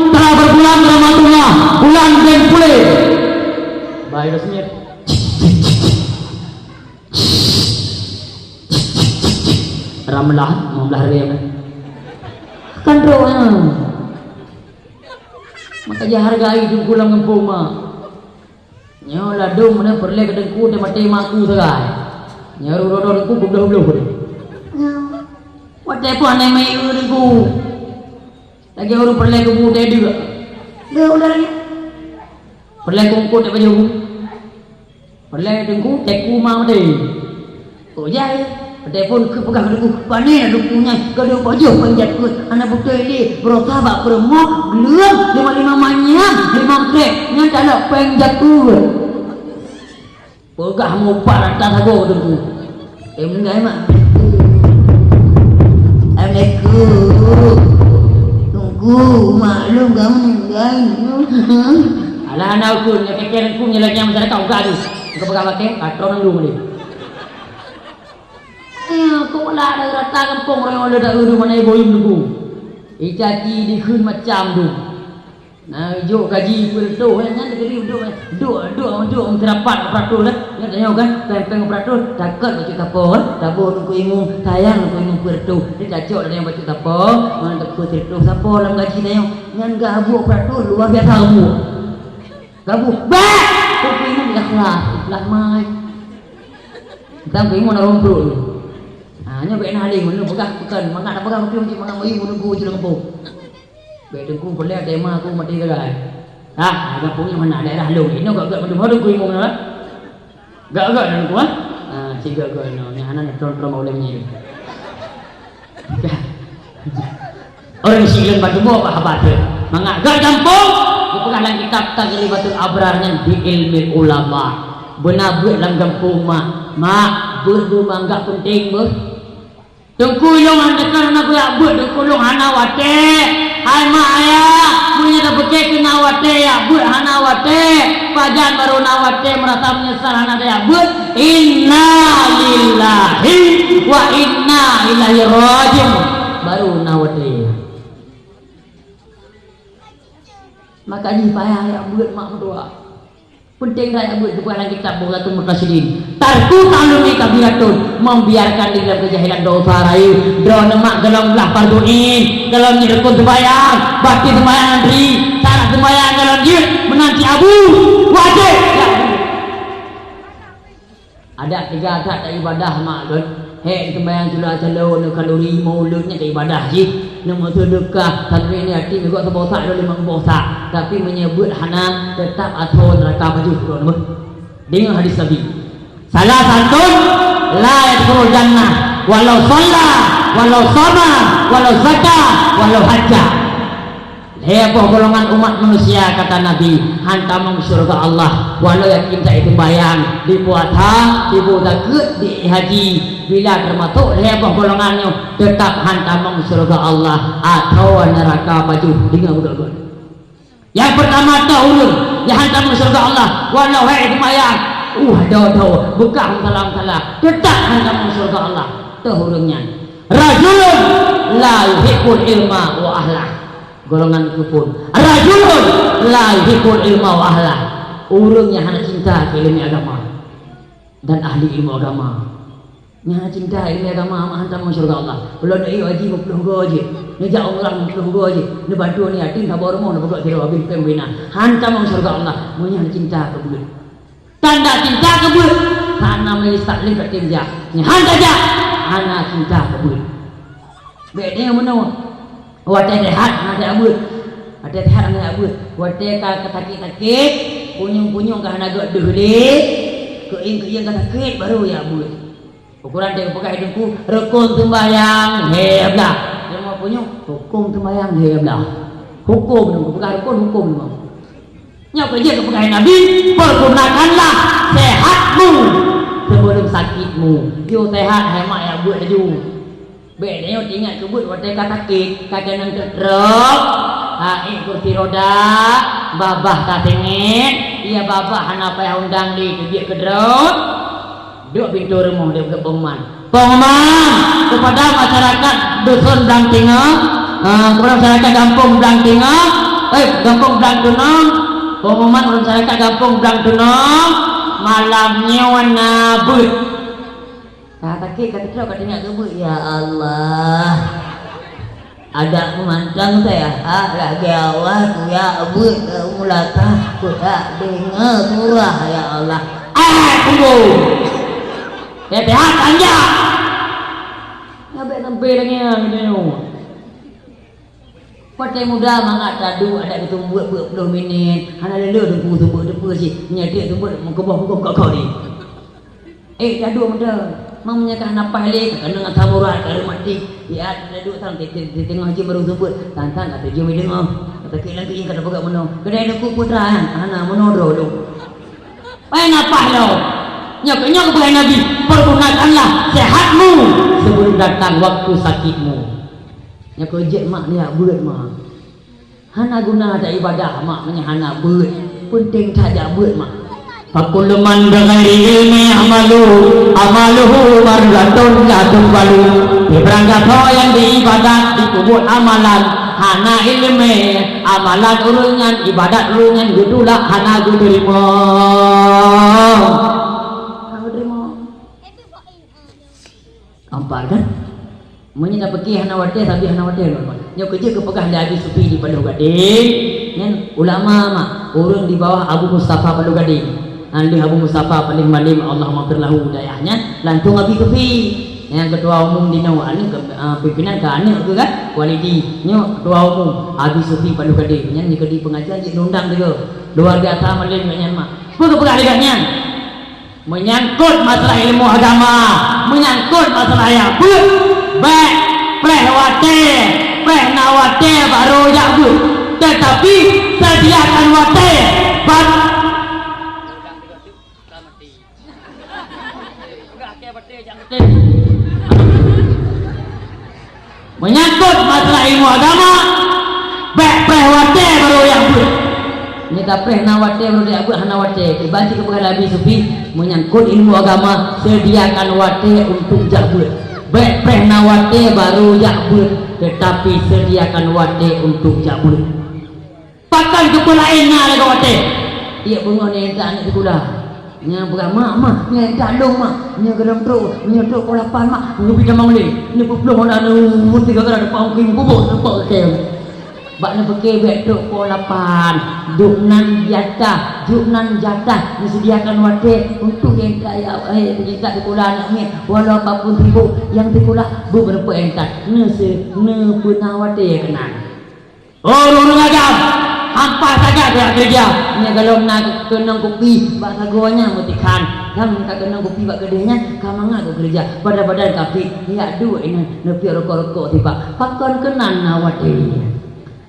Telah berpulang ke rahmatullah, pulang dan pulih. Baik, resmi. Ramlah, lima belas hari, kan? Kan doa. Maka dia hargai itu pulang kampung, mak. Nyoe ladôm meunan peureulèe keu teungku, teumaté maku sagai. Nyoe rudon teungku gubloh-bloh deh. Watèe pih aneuëk meu'eu teungku. Lagèe ureueng peureulèe kubu teuh deuk. Deuk udah lagèe. Peureulèe kungkot bak bajèe kubu. Peureulèe teungku, teungku ma maté. Kok jai? Telepon keu peugah keu teungku, "Pane na teungku nyan, ka lheueh pajoh péng jatuh, hana beutôi lé, beurasa bak peurumoh, gleueng, lima-lima manyang, lima krek, nyan talok péng jatuh." Peugah mupat rata sagoe teungku. Eh, meuninggai mak. Assalamualaikum. Teungku, maklum kamu meuninggai. Alah, hana ukeue, nyang kèe-kèe teungku, nyang lagèe nyang masyarakat ukeue tu. Engkau peugah pakai, patron lu ni. Eh, kok lah ada rata gampông orang ada tak urus mana ibu yum teungku. Icaci dikheun macam tu. Nah, jok gaji peuet reutôh, eh, nyan keudéh duek, eh. Duek, duek, duek, meusirapat operator, eh. Nyan tanyoe kan, péng-péng operator, takot bacut sapo, eh. Taboh teungku imum, sayang teungku imum peuet reutôh. Dia tacok tanyoe bacut sapo, mana teungku peuet reutôh sapo lam gaji tanyoe. Nyan geuhabuek operator, luar biasa habuek. Gabuek, bèk! Teungku imum ikhlas, ikhlas mai. Teungku imum na rompok ni. Ha, nyoe bèk na haleng, meunyoe peugah bukan, mangat na peugah beutôi cit, mangat mayu meununggu cit lam gampông. Bèk teungku peureulèe tema aku maté sagai. Ah, gampông nyoe hana daerah lôn. Inoe gak-gak mandum, teungku imum na. Gak-gak na teungku, ah. Ah, si gak-gak inoe. Nyang hana na tron-tron ulèe nyoe. Ureueng sileuen bak tuboh bak haba teuh. Mangat gak gampông, geupeugah lam kitab Tajribatul Abrar nyan bi ilmil ulama. Beuna beuet lam gampông, mak. Mak, beuet beumang gak peunteng beuh. Teungku lôn hana teuka hana kuyak beuet, teungku lôn hana watèe. Hai mak ayah, meunyoe tapeuke keu na watèe yak beuet hana watèe, pajan barô na watèe meurasa meunyeusal hana tayak beuet, inna lillahi wa inna ilaihi raji'un. Barô na watèe. Maka jih payah yak beuet mak meutuah. Peunteng that yak beuet geupeugah lam kitab Bughatul Muqtasidin. Tarku ta'allumi kabiratun, membiarkan diri dalam kejahilan dosa rayeuk. Droeneuh mak gohlom blah fardu ain, gohlom jeuet rukon seumbahyang, bati seumbahyang antri, syarat seumbahyang gohlom jeuet, meunan cit abu, wajéb. Adak teuga that taibadah mak lôn. Hék, seumbahyang cula calo, neukhanduri, maulud nyan taibadah jih. Neumeuseudekah, santri ni hati neugok saboh sak, lôn limong boh sak. Tapi meunyoe beuet hana, teutap asoe neuraka pajoh droeneuh. Deungoe hadis Nabi. Salasatun la yadkhulul jannah, walau shalla, walau shama, walau zaka, walau hajja. Lhèe boh golongan umat manusia, kata Nabi, han tamong syeuruga Allah, walau yakin that jiseumbahyang, jipuasa, jibaca zakeuet, jihaji, bila teumasok lhèe boh golongan nyoe, teutap han tamong syeuruga Allah, atawa neuraka pajoh. Deungoe beugöt-göt. Nyang peurtama toh ureueng nyang han tamong syeuruga Allah, walau hék jiseumbahyang, uh, dho-dho, beukah meusalah-meusalah, teutap han tamong syeuruga Allah. Toh ureueng nyan, rajulun la yuhibbul ilma wa ahlah. Golongan keupon. Rajulun la yuhibbul ilma wa ahlah. Ureueng nyang hana cinta keu ileumèe agama dan ahli ilmu agama. Nyang hana cinta ileumèe agama, han tamong syeuruga Allah. Ulôn neuyue haji meuploh goe jih. Neujak umrah meuploh goe jih. Neubantu aneuk yatim saboh rumoh, neupeugöt sidroe, abéh péng bina. Han tamong syeuruga Allah. Meunyoe hana cinta keu beuet. Tanda cinta keu beuet, hana majelis taklim bak tem jak. Nyan han tajak, hana cinta keu beuet. Bèk deungoe meunoe. Watèe sehat hana tajak beuet. Watèe sehat hana tajak beuet. Watèe ka, ka sakét-sakét, punyueng-punyueng ka hana göt deuh lé, keuieng-keuieng ka sakét, baru jak beuet. Ukoran teupeugah teungku, rukon seumbahyang lhèe blah. Deungoe punyueng, rukon seumbahyang lhèe blah. Hukôm deungoe, peugah rukon, hukôm deungoe. Nyoe keuh jeuet geupeugah Nabi, "Pergunakanlah sehatmu sebelum sakitmu." Yue sehat, hai mak, jak beuet laju. Bèk tanyoe teuingat keu beuet watèe ka sakét, ka keunong trok, ha, ék kursi roda, babah ka sengét, iya babah hana payah undang lé, teubiet keudroe. Duek pintoe rumoh di pengumuman. Pengumuman kepada masyarakat dusun Blang Teungoh, eh, kepada masyarakat gampông Blang Teungoh, eh, gampông Blang Tunong. Pengumuman kepada masyarakat gampông Blang Tunong, malam nyoe na beuet. Ka sakét, ka teutrok, ka teuingat keu beuet. Ya Allah. Adak meumantong teuh, ha, lagèe awai kuyak beuet, eh, meulatah kuyak deungoe surah, ya Allah. Eh, tunggu! Teuh-teuh, ha, tanjak! Ngabek sampai lagèe nyan, gitu nyoe. Watée muda mangat taduek adak geutumbeuet peuet ploh minét, hana lé-lé teungku tumbeuet-tumbeuet cit, nyan treb tumbeuet meukeubah-keubah kok-kok di. Eh, taduek muda, mang meunyoe ka hana paih lé, ka keunong asam urat, ka reumatik, ya, taduek sang, di, di, di teungoh jeuem barô tumbeuet, sang-sang ka teujeuem i teungoh, ka takheun lam keuieng ka tapeugah meunoe, keudai teungku putra nyan, hana meunoe droe lôn. Paih na paih lom. Nyoe keuh nyoe geupeugah Nabi, "Pergunakanlah sehatmu sebelum datang waktu sakitmu." Nyoe keuh jeuet mak neujak beuet mak. Hana guna that ibadah mak meunyoe hana beuet. Peunteng that jak beuet mak. Fakullu man bighairi ilmi amalu, amaluhu mardatun la tuqbalu. Barang gasoe nyang diibadat dipeubuet amalan hana iéleumé, amalan ureuëng nyan, ibadat ureuëng nyan geutulak hana geuteurimong. Hana geuteurimong. Gampang kan? Meunyoe na peuke hana watée, sabe hana watée lom. Nyoe keuh jeuet geupeugah lé Abi Sufi di Paloh Gadeng, nyan ulama mak, ureuëng di bawah Abu Mustafa Paloh Gadeng. Nyan lheueh Abu Mustafa paléng malém, Allahummaghfir lahu, dayah nyan langsung Abi Sufi. Nyang keutua umum di nyoe aneuk, ah, pimpinan ka aneuk keuh kan? Walidi. Nyoe keutua umum Abi Sufi Paloh Gadeng. Nyan nyang keudi peungajar jeuet undang juga. Luar biasa malém nyan mak. Peue geupeugah lé gobnyan? Menyangkut masalah ilmu agama, menyangkut masalah jak beuet, bék preh watée, preh na watée barô jak beuet. Tetapi sediakan watée, bat- Menyangkut masalah ilmu agama, bék preh watée barô jak beuet. Nyoe ka preh na watée barô jak beuet, hana watée. Iban cit geupeugah lé Abi Sufi, menyangkut ilmu agama, sediakan watée untuk jak beuet. Bék preh na watée barô jak beuet, tetapi sediakan watée untuk jak beuet. Pakon keupeue laén na lagée watée? Tieb beungoh neuintat aneuk sikula. Nyan peugah, "Mak, mak, neuintat lôn, mak. Nyoe gohlom trok, nyoe trok poh lapan, mak. Neubi tamong lé. Neupeuploh hana neuweuet tiga kali depan ongki meukuboh, teupok keu." Bak neupeuke bék trok poh lapan. Duek nan jatah, duek nan jatah. Neusediakan watée untuk intat, eh, intat sikula aneuk miet. Walau apapun sibuk, nyang sikula beubeureupeue intat. Neuse-, neupeuna watée keunan. Oh, ureuëng agam, hampa sagai keu keureuja. Nyoe gohlom na keunong kupi bak sagoe nyan meutikhan. Nyang ka keunong kupi bak keudeh nyan ka mangat keu keureuja. Pada-pada kapi, jak duek inan neupiôh rukok-rukok sibak. Pakon keunan na watée?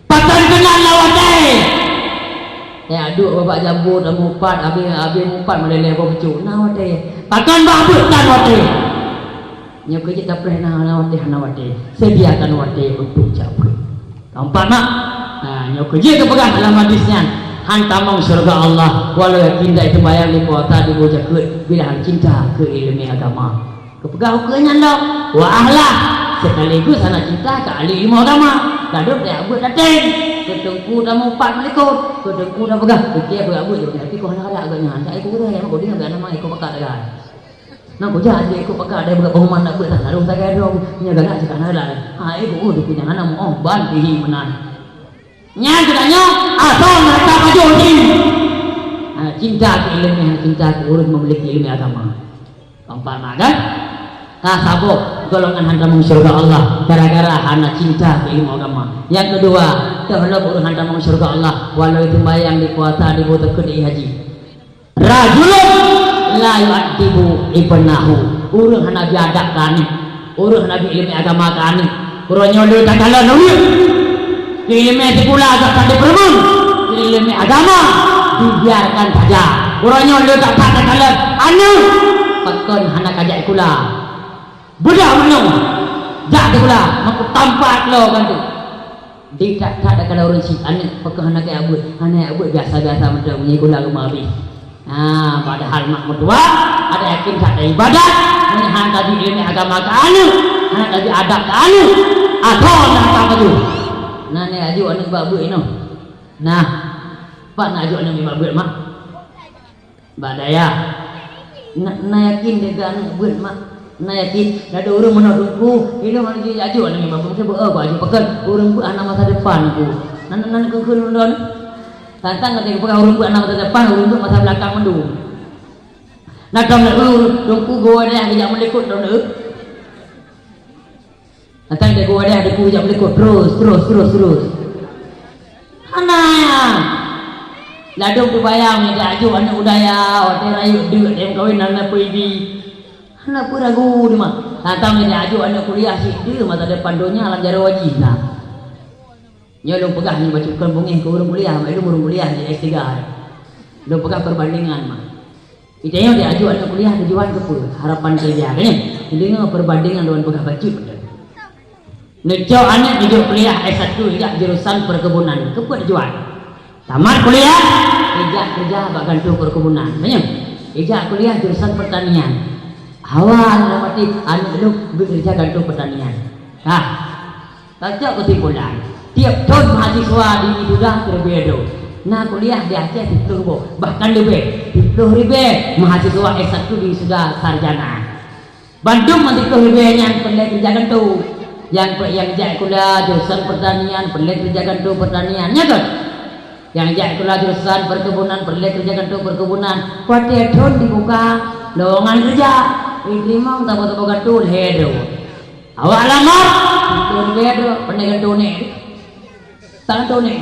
Pakon keunan na watée? Jak duek babah jambo tameuupat, abéh, abéh meuupat meuleleh boh pucok. Na watée? Pakon bak beuet tan watée? Nyoe keuh jeuet tapreh na, na watée, hana watée. Sediakan watée untuk jak beuet. Keumpat mak, ha, nyoe keuh jeuet geupeugah dalam hadis nyan, han tamong syeuruga Allah, walau yakin dai teumbayang, dipuasa, diboh jakeuet, bila han cinta keu iéleumé agama. Geupeugah ukeue nyan lom, wa ahlah, sekaligus hana cinta keu ahli ilmu agama. Ladôm tajak beuet tateng, keu teungku tameuupat meulikot, keu teungku tapeugah, "Pike beuet-beuet jih, tapi keu hana galak geuh nyan, tak ikut ureuëng, mak udeh beuet nama ikut bakat sagai." Nang kujak até ikot pakat dai beuet pengumuman nak beuet, tarông sagai droe, nyoe galak cit hana galak. Hai, ku, oh, dukun nyang hana meu-oh, ban pih meunan. Nyan geutanyoe, asoe neuraka pajoh jih. Hana cinta keu iéleumé, hana cinta keu ureuëng memiliki iéleumé agama. Keumpat mak kan? Ka saboh golongan han tamong syeuruga Allah gara-gara hana cinta keu iéleumé agama. Nyang keudua, teuh lom ureuëng han tamong syeuruga Allah, walau teumbayang, dipuasa, diboh zakeuet, di haji. Rajulun la yu'addibu ibnahu. Ureuëng hana bri adab keu aneuk. Ureuëng hana bri iéleumé agama keu aneuk. Uroe nyoe le takalon ureuëng. Keu iéleumé sikula gata dipeurumeung. Keu iéleumé agama dibiarkan saja. Uroe nyoe le gata takalon aneuk. Pakon hana kajak sikula? Beudah meunyoe jak sikula, meutampak lo kan tu. Di that-that takalon ureuëng syiek, aneuk pakon hana kajak beuet, hana jak beuet biasa-biasa mantong, meunyoe sikula geumeuhabéh. Ha, padahal mak meutuah, ada yakin that ibadat, meunyoe hana tabri iéleumé agama keu aneuk, hana tabri adab keu aneuk, asoe neuraka pajoh. Nah, neuajoh aneuk bak beuet inoe. Nah, pat neuajoh aneuk bak beuet mak? Bak dayah. Na, na yakin deh keu aneuk beuet mak. Na yakin. Ladôm ureuëng meunoe teungku, ilôn hana jijak ajoh aneuk bak beuet, beuet, oh, bak ajoh pakon. Ureuëng beuet hana masa depan teungku. Nan, nan keu keu lôn. Tantang kata geupeugah ureuëng beuet hana masa depan, ureuëng beuet masa belakang mandum. Nah, tom leueu teungku geuh dayah geujak meulikot tom leueu. Tantang geuh dayah teungku geujak meulikot terus, terus, terus, terus. Hana. Ladôm teubayang nyoe tajok aneuk u dayah, watèe rayeuk deuk, watèe meukawen hana peue ibi. Hana peue ragu teuma. Tantang nyoe tajok aneuk kuliah cit deuh masa depan donya lam jaroe jih na. Nyoe lôn peugah nyoe bacut kon beungéh keu ureueng kuliah, mak lôn ureueng kuliah di S tiga. Lôn peugah perbandingan, mak. Geutanyoe tajok aneuk kuliah tujuan keupeue? Harapan kerja, kan? Neudeungoe perbandingan lôn peugah bacut. Neucok aneuk neujok kuliah S satu jak jurusan perkebunan. Keupeue tujuan? Tamat kuliah, ijak kerja bak kantô perkebunan. Meunyoe ijak kuliah jurusan pertanian. Hawa dalam hati aneuk lôn beukerja kantô pertanian. Hah. Tacok keusimpulan, tiep thon mahasiswa di wisuda siribèe droe. Na kuliah di Aceh siplôh boh, bahkan leubeh, siplôh ribèe mahasiswa S satu di wisuda sarjana. Bandum nyang siplôh ribèe nyan peureulèe keureuja kantô. Nyang pe-, nyang jak sikula jurusan pertanian peureulèe keureuja kantô pertanian, nya kon? Nyang jak sikula jurusan perkebunan peureulèe keureuja kantô perkebunan. Watèe thon dibuka lowongan keureuja, jiteurimong saboh-saboh kantô lhèe droe. Awak lamar, kantô droe, pandai kantô nèk. Tak kantô nèk.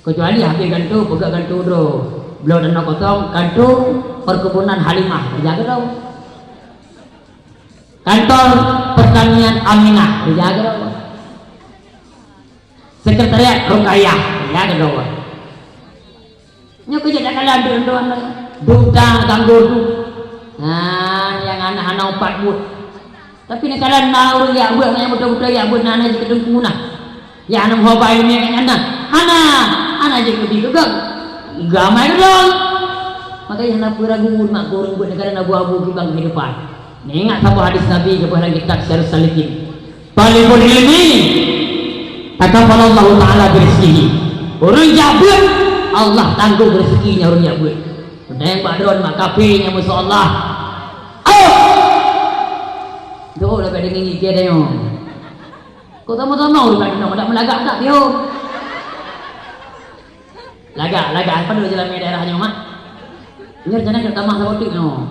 Kecuali habéh kantô, peugah kantô droe. Bloe tanoh kosong, kantô perkebunan Halimah, keureuja keudroe. Kantor pertanian Aminah, keureuja keudroe. Sekretariat Rukayah, keureuja keudroe. Nyoe keuh jeuet takalon duek-duek nyoe. Duek ta tanggor tu. Nah, nyang aneuk hana upat buet. Tapi neukalon na ureueng jak beuet, nyang beutôi-beutôi jak beuet na, na jeuet keu teungku na. Nyang hana meuhobai ileumèe nyan na. Hana, hana jeuet keu bi keu gèt. Gamai keudroe. Makanya hana peue ragu mak keu ureueng beuet neukalon abu-abu geubang keuhidupan. Neuingat saboh hadis Nabi geupeugah lam kitab Syiarus Salikin. Thalibul ilmi takaffalallahu ta'ala birizqihi. Ureueng jak beuet, Allah tanggong reuzeki nyan ureueng jak beuet. Peudeh bak droe mak kafé nyan, masya Allah. Ayo! Doh lah bèk deungon gigit nyoe. Kok sama-sama ureueng bak droe dak meulagak dak piôh. Lagak, lagak. Padub jeulamèe daerah nyoe, mak? Nyoe rencana keu tamah saboh teuk nyoe.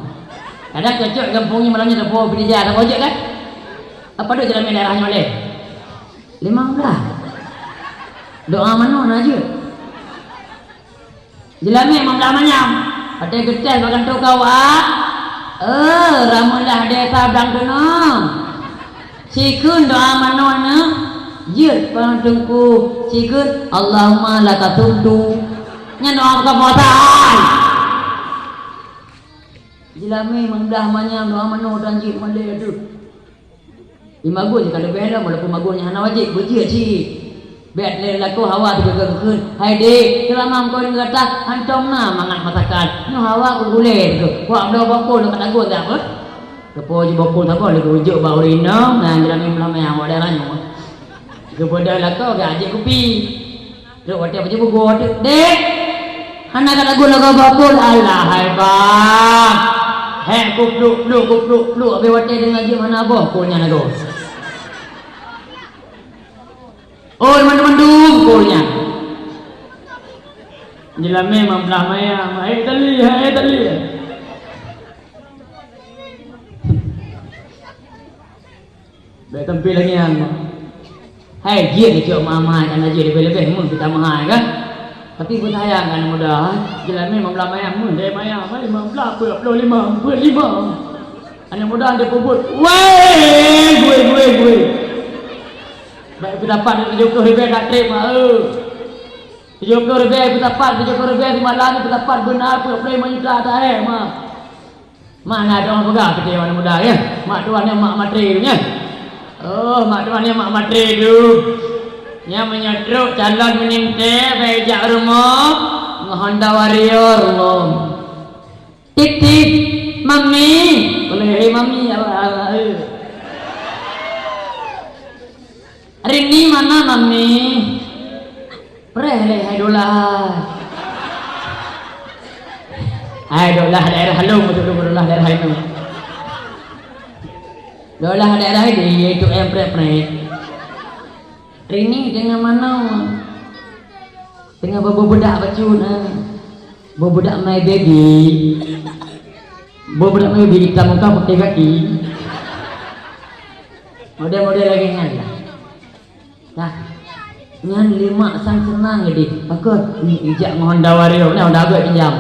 Kadang cocok gampông nyoe malam nyoe teupeu pidija saboh jeuet kan? Padub jeulamèe daerah nyoe lé? Limong blah. Doa manoe na jeuet. Jeulamèe limong blah manyam. Watèe geutés bak kantô kawak. Eh, rameulah desa blang keunoe. Sikheun doa manoe nyan, jeuet bak teungku, sikheun, "Allahumma laka sumtu." Nyan doa buka puasa hai. Jeulamèe limong blah manyam doa manoe dan jeuet malèe deuh. Di magun ka leubeh lom, walaupun magun nyan hana wajéb, beujeuet cit. Bèk lé lakoe hawa teuka geukheun, "Hai dék, seulama meukawen ngon gata, hantom na mangat masakan. Nyoe hawa keu gulèe teuka. Wak bloe bokol ka tagun dak beuh?" Keupeue jibokol saboh lé geujok bak ureueng inong, na jeulamèe meulamèe awak daerah nyoe. Geubeudôh lakoe geuajak kupi. Trok watèe baju bugoe teuk, "Dék, hana ka tagun lagoe bokol." "Alah hai bang. Hék kupluk-pluk, kupluk-pluk, abéh watèe deungon jeuem hana bokol nyan lagoe." Oh, mandum-mandum bokol nyan. Jeulamèe limong blah manyam, "Hai tali, hai tali." Bèk tampé lagèe nyan. Hai, jeuet neucok meuamai, kana jeuet leubeh-leubeh meuh kita meuhai kan? Tapi beusayang kan muda, jeulamèe limong blah manyam meuh, dèh manyam, hai, limong blah, peuet ploh limong, peuet limong. Aneuk muda dia peubuet, weh, gue, gue, gue. Bèk peudapat tujoh ploh ribèe dak trép, mak, eh. Tujoh ploh ribèe peudapat, tujoh ploh ribèe simalam peudapat beuna peuet ploh limong juta dak, eh, mak. Mak na dong peugah keu aneuk muda, ya. Mak tuan nyan mak matre tu, ya. Oh, mak tuan nyan mak matre tu. Nyan meunyoe trok calon meuningte, bèk jak rumoh ngon Honda Warrior lom. Tit, tit, mami. Boleh, "Hei, mami." Apa, apa, eh. "Rini mana, mami?" Preh lé hai Dolah. Hai Dolah daerah lôn, beutôi Dolah daerah itu. Dolah daerah ini, yaitu em preh-preh. Rini dengan mana? Dengan boh bedak bacut, ha. Boh bedak My Baby. Boh bedak My Baby hitam muka putih kaki. Model-model lagèe nyan lah. Nah. Nyan lé mak sang seunang jadi. Pakon? Ih, ijak ngon Honda Warrior, nah, Honda agak pinjam.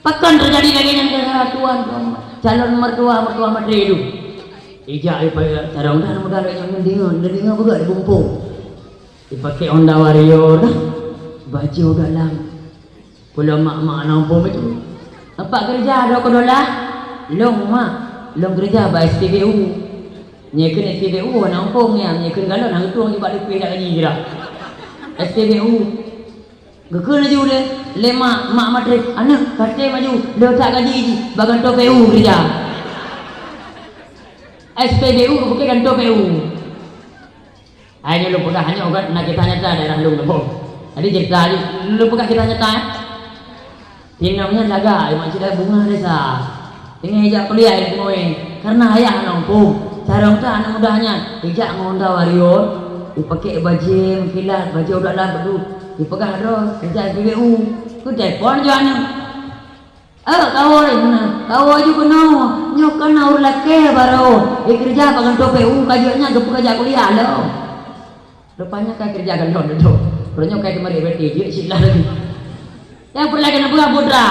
Pakon teujadi lagée nyan keu tuan, tuan? Calon mertua, mertua matre tu. Ijak ipa-, tarong dah muda lagée nyan, deungoe, deungoe beugöt di bumpung. Ipaké Honda Warrior dah. Bajée dalam. Pulo mak-mak na umpung itu. Apa keureuja droe keudolah? Lôn mak, lôn keureuja bak S P B U. Nyoe kheun S P B U na umpung nyan, nyoe kheun galon hana geutueng nibak leupie dak gaji kira. S P B U. Geukheun laju lé, lé mak, mak matre, "Aneuk, ka trép maju, lôn that gaji jih, bak kantô P U keureuja." S P B U bukan kantô P U. Hai nyoe lôn peugah, nyoe kan na kisah nyata daerah lôn Lebong. Jadi cerita lôn peugah kisah nyata, eh. Inong nyan lagak, mak cit bunga desa. Teungoh ijak kuliah ilmu, eh. Karena ayah nong pum. Carông ta aneuk muda nyan, ijak ngon Honda Warrior, ipaké bajée meukilat, bajée udak lam beudôh. Ipeugah droe, ijak S P B U. Ku telepon jih aneuk. "Eh, kawoe na, kawoe ju keunoe, nyoe ka na ureueng lakée barô, ikeureuja bak kantô P U, ka jeuet nyan geupeugah jak kuliah lom." Rupanya ka keureuja galon dudoe. Uroe nyoe ka teumari berarti jeuet cit lah lagi. Nyang peureulée lagée na peugah putra,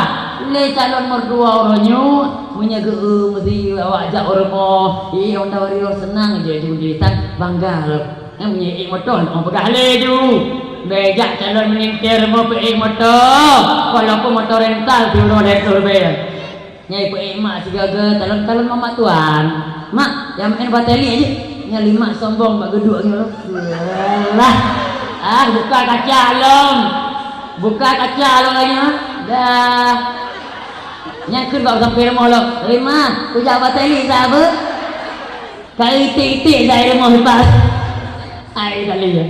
lé calon mertua uroe nyoe, meunyoe geu-, meusi awak jak u rumoh, ih, Honda Warrior seunang jeuet ju di tan bangga lom. Nyang meunyoe ék moto, hana peugah lé ju. Bèk jak calon meuningkée rumoh peuék moto, walaupun moto rental siuroe lhèe ploh ribèe. Nyang ipeuék mak sigoe-goe, calon-calon mamak tuan. Mak, nyang meu'en batèe li jih. Nyan lé mak sombong bak geuduek nyoe. Alah. Ah, buka kaca lom. Buka kaca lom nyan. Dah. Nyan kheun bak sampoe rumoh lom. "Rimah, kujak batèe li sabe." Ka iték-iték jai rumoh lepas. Ai, tak lé ya.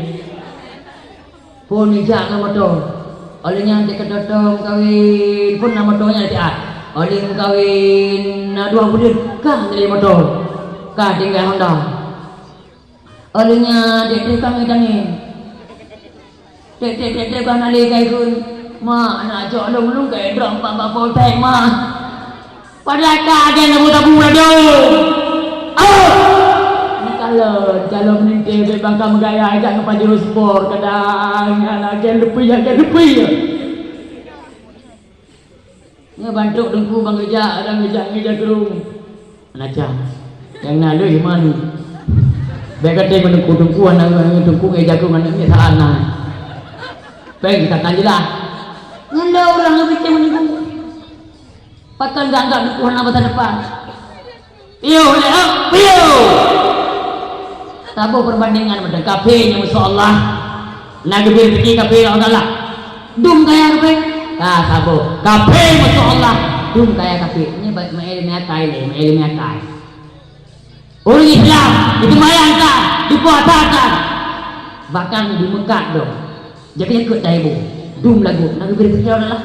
Phôn ijak ngon moto. Óh lheueh nyan teuka toto meukawen, phôn na moto nyan siat. Óh lheueh meukawen na dua buleuen, ka lé moto. Ka tinggai Honda. Óh lheueh nyan dek-dek ka ngieng-tangieng. Dek-dek, dek-dek ka na lé kai kheun. Mak, nak cok lôn, lôn keu drop bak, bak polsek, Mak. Padahai ka agen sabu-sabu ladôm. Oh! Ni kalon, calon meuningkée bèk bangka meugaya jak ngon Pajero Sport kadang nyan agen leupie, agen leupie. Nyoe bantuk teungku bang geujak, kadang geujak ngon ija keurueng. Macam. Nyang na lheueh iman. Bèk gaté ngon teungku, teungku aneuk, teungku ngon ija keurueng aneuk miet salah na. Péng ka jeulaih. Nyan lé ureueng geupike meuningkue. Pakon geuanggab teungku hana masa depan? Piôh lé, ha? Piôh! Saboh perbandingan mantong, kafé nyang musoh Allah, na geubri rezeki kafé lé Allah Taala. Dum kaya kafé? Ka saboh. Kafé musoh Allah, dum kaya kafé. Nyoe ba-, meu'en ileumèe akai lé, meu'en ileumèe akai. Ureueng Islam, diseumayang that, dipuasa that, bahkan dimeukat dong. Jadi ikot taibong, dum lagoe, na geubri rezeki lé Allah Taala.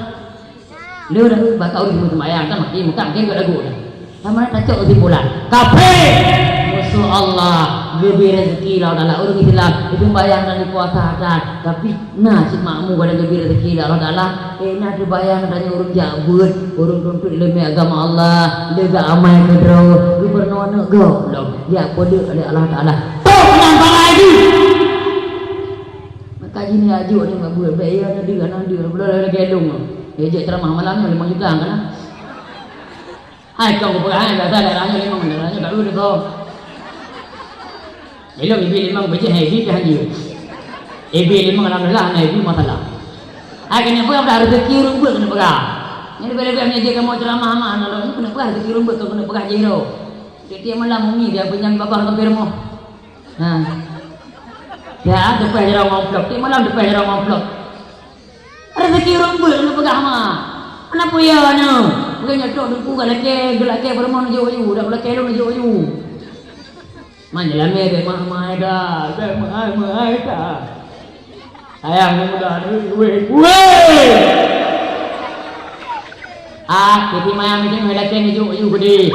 Lé dah bak ureueng diseumayang, kan makin meukat, makin ikot lagoe dah. Sama tacok kesimpulan, kafé! Musoh Allah, geubri rezeki lé Allah Taala, ureueng Islam, diseumayang dan dipuasa that, tapi na cit makmu kadang geubri rezeki lé Allah Taala. Eh, na teubayang tanyoe ureueng jak beuet, ureueng tuntut ileumèe agama Allah, lé geuamai keudroe, geupurunoe aneuk gob lom, jak peudeuek lé Allah Taala. Toh nyan pahala jih! Maka jih ni ajuk ni mak beuet, bèk iya na deuek, na deuek, beuloe lagèe lôn. Ya jeuet ceramah malam nyoe limong juta kan? Hai, kong kupeugah, hai, biasa daerah nyoe limong, daerah nyoe baru deungoe. Ilôn ibi limong beujiéh, hai, ibi pih hanjeuet. Ibi limong alhamdulillah, hana ibi masalah. Hai, keuneuk peugah dah rezeki ureueng beuet keuneuk peugah. Nyan leubeh-leubeh meunyoe jeuet kamoe ceramah mah, na lôn keuneuk peugah rezeki ureueng beuet, keuneuk peugah jih lôn. Tiep-tiep malam umi dia pinjam babah sampai rumoh. Ha. Ya, teupeh jaroe ngon amplop. Tiep malam teupeh jaroe ngon amplop. Rezeki ureueng beuet keuneuk peugah mah. Hana peue ya nyoe. Bukan nyoe trok teungku ka lakèe, geulakèe peurumoh neujok aju, dak lakèe lôn neujok aju. Man nyelamé bèk meu'ai-meu'ai dah, bèk meu'ai-meu'ai dah. Sayang muda duit, duit, duit. Ah, Siti Mayang itu nyoe lakèe neujok aju geudeh.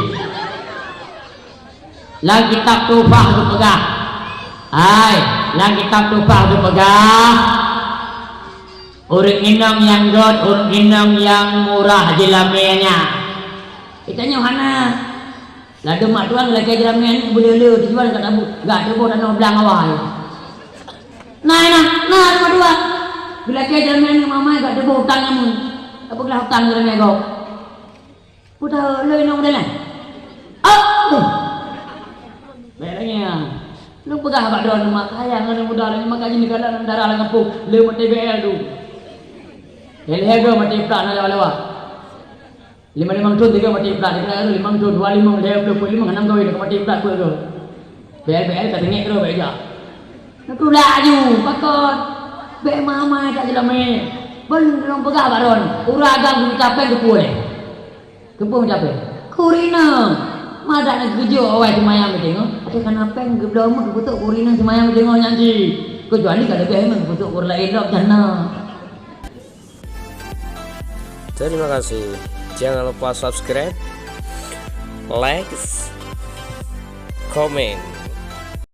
Lam kitab Tuhfah geupeugah. Hai, lam kitab Tuhfah geupeugah, ureueng inong nyang göt, ureueng inong nyang murah jeulamèe nyan. Geutanyoe hana. Ladôm mak tuan lakèe jeulamèe nyan beuleu-leu tujuan ka tabu-, gak teuboh tanoh blang awai. Nah, nah, nah, nomor dua. Bila ke jalan main dengan mama, gak debo hutang kamu. Apa gelah hutang jalan main kau? Udah lo inong dah lah. Oh. Baik lagi ya. Lu peugah bak droe mak kaya ngon muda lagi maka jini galak nang dara lam kampung. Le mati B L tu. Lele harga mati prak na lewat-lewat. Lima limang thon tiga mati prak, tiga limang thon, dua limang, lima puluh, lima enam kawin mati prak pun tu. B L B L ka tengek tu baik jak. Nak tulak aju, pakon. Bek mama tak jelamé. Belum belum peugah bak droe. Urang agam geucapek geupue lé. Keupeue meucapée? Kurina. Madak na geujok awai seumayang meudeungoe. Tapi kana péng geubloe meuh geupeusok kurina seumayang meudeungoe nyan jih. Keucuali ka leubeh meuh geupeusok ureueng laén lom jana. Terima kasih. Jangan lupa subscribe, like, komen.